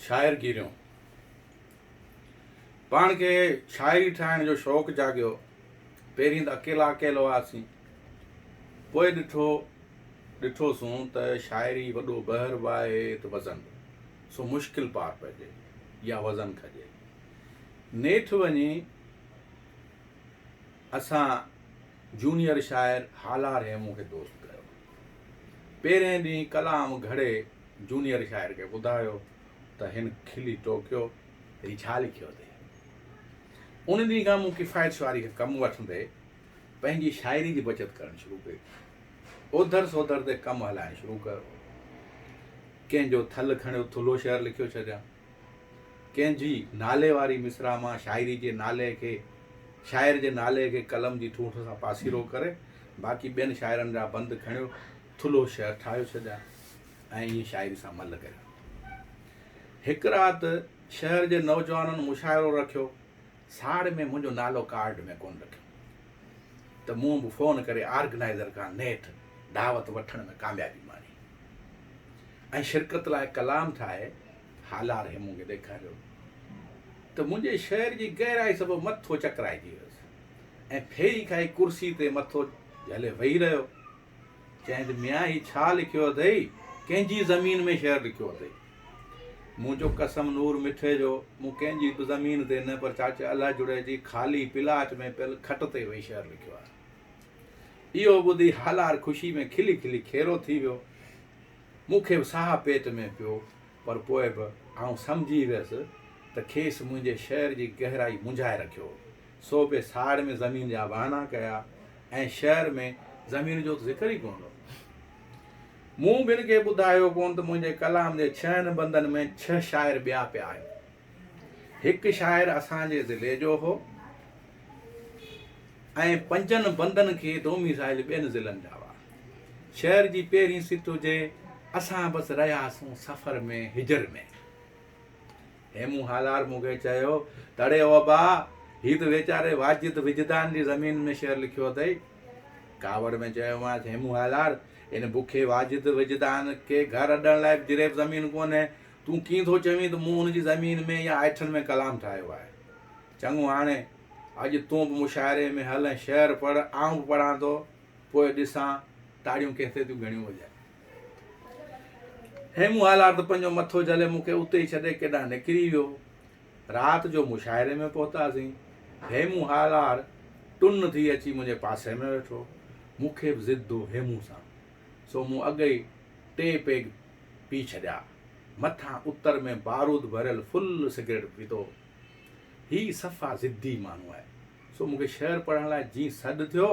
شاعر گيريون. پاڻ کي شاعري ٺاهڻ جو شوق جاڳيو. پهرين ته اڪيلا اڪيلو هئاسين. پوء ڏٺو ڏٺوسون ته شاعري وڏو بحر به آهي ته وزن به. سو مشڪل پار پئجي يا وزن کڄي. نيٺ وڃي اسان جونيئر شاعر هالار هيمون کي دوست ڪيو. پهرئين ڏينهن ڪلام گهڙي جونيئر شاعر کي ٻڌايو ته هن کلي ٽوڪيو ته هي ڇا لکيو اٿئي. ان ڏينهن کان مون ڪفايت شعاري کي ڪم وٺندي پنهنجي شاعري جي بچت ڪرڻ شروع ڪئي. اوڌر سوڌر تي ڪم هلائڻ شروع ڪيو. ڪنهن جو ٿل کڻيو ٿلهو شعر لکيو ڇڏيان. ڪنهن جي نالي واري مصرع مان شاعري جي نالي کي شاعر جي نالي کي قلم جي ٺونٺ سان پاسيرو ڪري باقي ٻين شاعرن جا بند کڻيو ٿلهو شعر ٺاهيو ڇڏيان ۽ ائين شاعري سان ملهه ڪريان. هڪ رات شهر جي نوجوانن مشاعرو رکيو. ساڙ ۾ منهنجو نالو ڪارڊ ۾ ڪونه رکيو ته مون به فون ڪري آرگنائيزر کان نيٺ دعوت وٺڻ ۾ ڪاميابي ماڻي ۽ شرڪت لاء ڪلام ٺاهي هالار هيمون کي ڏيکاريو ته منهنجي شعر جي گهرائي سبب مٿو چڪرائجي ويس ۽ ڦيري کائي ڪرسي تي مٿو جهلي ويهي رهيو. چيائين ته ميان هي ڇا لکيو اٿئي؟ ڪنهن جي زمين ۾ شعر لکيو اٿئي؟ مون چيو قسم نور مٺي جو مون ڪنهن جي به زمين تي نه پر چاچي الله جڙئي جي خالي پلاٽ ۾ پيل کٽ تي ويهي شعر لکيو آهي. اهو ٻڌي هالار خوشي ۾ کلي کلي کيرو ٿي ويو. مون کي به ساهه پيٽ ۾ پيو پر پوء به آئون سمجهي ويس ته کيس منهنجي شعر جي گهرائي منجهائي رکيو هو. سو به ساڙ ۾ زمين جا بهانا ڪيا ۽ شهر ۾ زمين جو ته ذڪر ئي ڪونه هو. مون به هن کي ٻڌايو ڪونه ته منهنجي ڪلام جي ڇهن بندن ۾ ڇهه شاعر ٻيا پيا آهن. هڪ شاعر اسان جي ضلعي جو هو ۽ پنجن بندن کي ڊوميسائيل ٻين ضلعن جا هئا. شعر جي پهرين سٽ هجي، اسان بس رهياسون سفر ۾ هجر ۾. هيمون هالار مون کي چيو، تڙي او ابا، هي ته ويچاري واجد وجدان جي زمين ۾ شعر لکيو اٿئي. ڪاوڙ ۾ چيومانس، هيمون هالار، ان بکي واجد وجدان کي گهر اڏڻ لاء به جريب زمين ڪونهي، تون ڪيئن ٿو چوين ته مون ان جي زمين ۾ يا آئٺن ۾ ڪلام ٺاهيو آهي. چڱو هاڻي اڄ تون به مشاعري ۾ هل ۽ شعر پڙهه، آئون به پڙهان ٿو، پوء ڏسان تاڙيون ڪنهن تي ٿيون گهڻيون وڄن. هيمون هالار ته پنهنجو مٿو جهلي مون کي اتي ئي ڇڏي ڪيڏانهن نڪري ويو. رات جو مشاعري ۾ پهتاسين. هيمون هالار ٽن ٿي اچي منهنجي پاسي ۾ ويٺو. مون کي به ضد هو هيمون سان. سو مون اڳ ئي ٽي پيگ پي ڇڏيا. مٿان اتر ۾ بارود ڀريل فل سگريٽ پيتو. هي صفا ضدي ماڻهو آهي. سو مون کي شعر پڙهڻ لاء جيئن سڏ ٿيو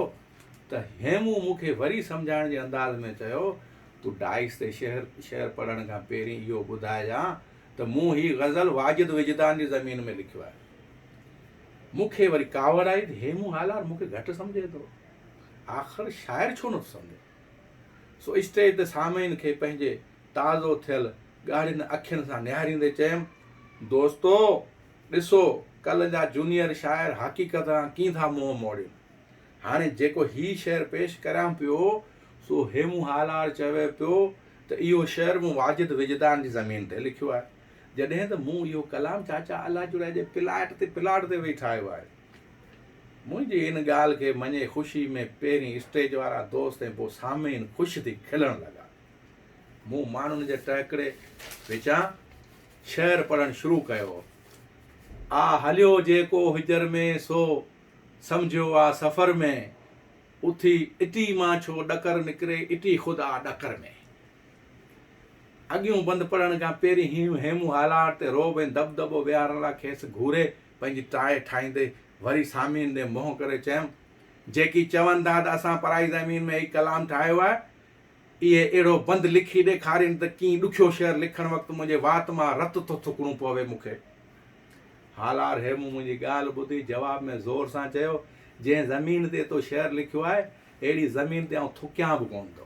ته هيمون مون کي وري سمجهائڻ جي انداز ۾ چيو، تون ڊائس تي شعر شعر پڙهڻ کان پهرين اهو ٻڌائجان ته مون هي غزل واجد وجدان جي زمين ۾ لکيو آهي. مون کي وري ڪاوڙ آئي ته هيمون هالار مون کي گهٽ سمجهي ٿو. آخر شاعر ڇو نٿو سمجهي؟ سو اسٽيج تي سامعين کي پنهنجي تازو ٿيل ڳاڙهين اکين سان نهاريندي چيم، دوستو! ڏسو ڪلهه جا جونيئر شاعر حقيقت کان ڪيئن ٿا منهن موڙين. هاڻي جيڪو هي شعر پيش ڪريان پيو سو هيمون هالار چوي پيو ته اهو شعر مون واجد وجدان جي زمين تي لکيو آهي. جڏهن ته مون اهو ڪلام چاچا الله جڙائي جي پلاٽ تي پلاٽ تي ويهي ٺاهيو آهي. منهنجي ان ڳالهه کي مڃي خوشي ۾ پهرين اسٽيج وارا دوست ۽ پوء سامعين خوش ٿي کلڻ لڳا. مون ماڻهن جي ٽهڪڙي وچان شعر پڙهڻ شروع ڪيو. آ هليو جيڪو هجر ۾ سو سمجهيو آ سفر ۾، اٿي اٽي مان ڇو ڏڪر نڪري اٽي خود آ ڏڪر ۾. اڳيون بند پڙهڻ کان پهرين هيم هيمون هالار تي رعب ۽ دٻدٻو ويهارڻ لاء کيس گهوري پنهنجي ٽاء ٺاهيندي وري سامعين ڏي منهن ڪري چيم، جيڪي چون ٿا ته اسان پرائي زمين ۾ هي ڪلام ٺاهيو آهي، اهي اهڙو بند لکي ڏيکارين ته ڪيئن ڏکيو شعر لکڻ وقت منهنجي وات مان رت ٿو ٿڪڻو پوي مون کي. هالار هيمون منهنجي ڳالهه ٻڌي جواب ۾ زور سان چيو، جنهن زمين تي تو شعر لکيو آهي، اهڙي زمين تي آئون ٿڪيان به ڪونه ٿو.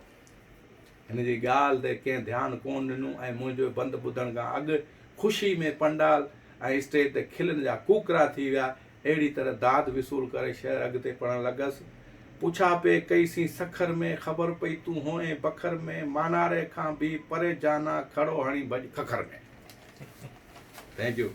هن جي ڳالهه تي ڪنهن ڌيان ڪونه ڏنو ۽ منهنجو بند ٻڌڻ کان اڳ خوشي ۾ پنڊال ۽ اسٽيج تي کلن جا ڪوڪرا ٿي ويا. اهڙي طرح داد وصول ڪري شعر اڳتي پڙهڻ لڳس. پڇا پئي ڪئي سين سکر ۾، خبر پئي تون هئين بکر ۾، ماناري کان به پري جانا، کڙو هڻي ڀڄ ککر ۾. Thank you.